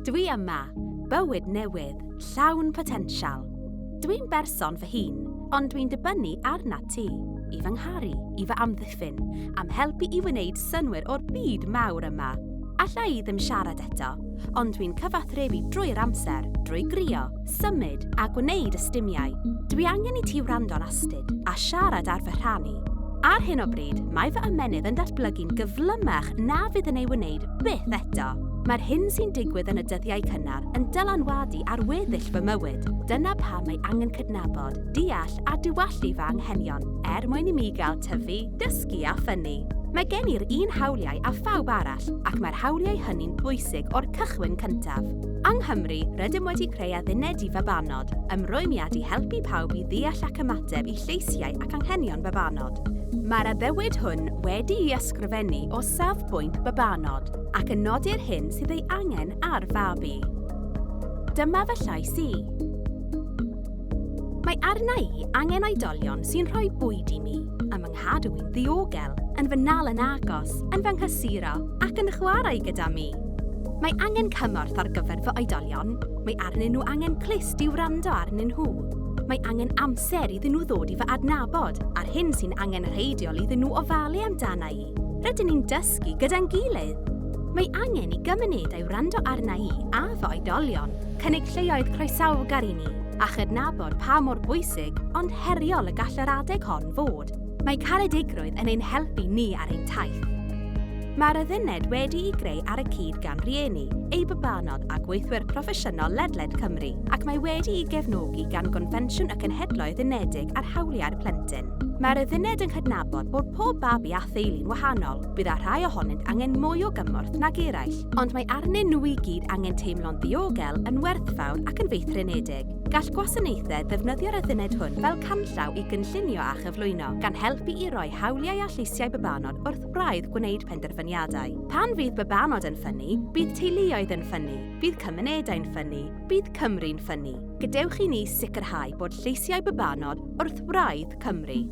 Dwi yma, bywyd newydd, llawn potensial. Dwi'n berson fy hun, ond dwi'n dibynnu arnat ti, i fy ngharu, i fy amddiffyn, a'm helpu i wneud synnwyr o'r byd mawr yma. Alla i ddim siarad eto, ond dwi'n cyfathrebu drwy'r amser, drwy grio, symud a gwneud ystumiau. Dwi angen i ti wrando'n astud a siarad ar fy rhan i. Ar hyn o bryd, mae fy ymennydd yn datblygu'n gyflymach na fydd yn ei wneud byth eto. Mae'r hyn sy'n digwydd yn y dyddiau cynnar yn dylanwadu ar weddill fy mywyd. Dyna pam mae angen cydnabod, deall a diwallu fy anghenion er mwyn i mi gael tyfu, dysgu a ffynnu. Mae gen i'r un hawliau â phawb arall ac mae'r hawliau hynny'n bwysig o'r cychwyn cyntaf. Yng Nghymru, rydym wedi creu adduned i fabanod, ymrwymiad i helpu pawb i ddeall ac ymateb i lleisiau ac anghenion babanod. Mae'r addewid hwn wedi'i ysgrifennu o safbwynt babanod ac yn nodi'r hyn sydd ei angen ar fabi. Dyma fy llais i. Mae arna i angen oedolion sy'n rhoi bwyd i mi, yn fy nghadw i'n ddiogel, yn fy nal yn agos, yn fy nghysuro ac yn chwarae gyda mi. Mae angen cymorth ar gyfer fy oedolion, mae arnyn nhw angen clust i wrando arnyn nhw. Mae angen amser iddyn nhw ddod i fy adnabod a'r hyn sy'n angenrheidiol iddyn nhw ofalu amdana i. Rydyn ni'n dysgu gyda'n gilydd. Mae angen i gymunedau wrando arna i a fy oedolion, cynnig lleoedd croesawgar i ni, a chydnabod pa mor bwysig ond heriol y gall yr adeg hon fod. Mae caredigrwydd yn ein helpu ni ar ein taith. Mae'r adduned wedi'i greu ar y cyd gan rieni, eu babanod a gweithwyr proffesiynol ledled Cymru, ac mae wedi'i gefnogi gan Gonfensiwn y Cenhedloedd Unedig ar Hawliau'r Plentyn. Mae'r adduned yn cydnabod bod pob babi a theulu'n wahanol, bydd â rhai ohonynt angen mwy o gymorth nag eraill, ond mae arnyn nhw i gyd angen teimlo'n ddiogel, yn werthfawr ac yn feithrinedig. Gall gwasanaethau ddefnyddio'r adduned hwn fel canllaw i gynllunio a chyflwyno, gan helpu i roi hawliau a lleisiau babanod wrth wraidd gwneud penderfyniadau. Pan fydd babanod yn ffynnu, bydd teuluoedd yn ffynnu, bydd cymunedau'n ffynnu, bydd Cymru'n ffynnu. Gadewch i ni sicrhau bod lleisiau babanod wrth wraidd Cymru.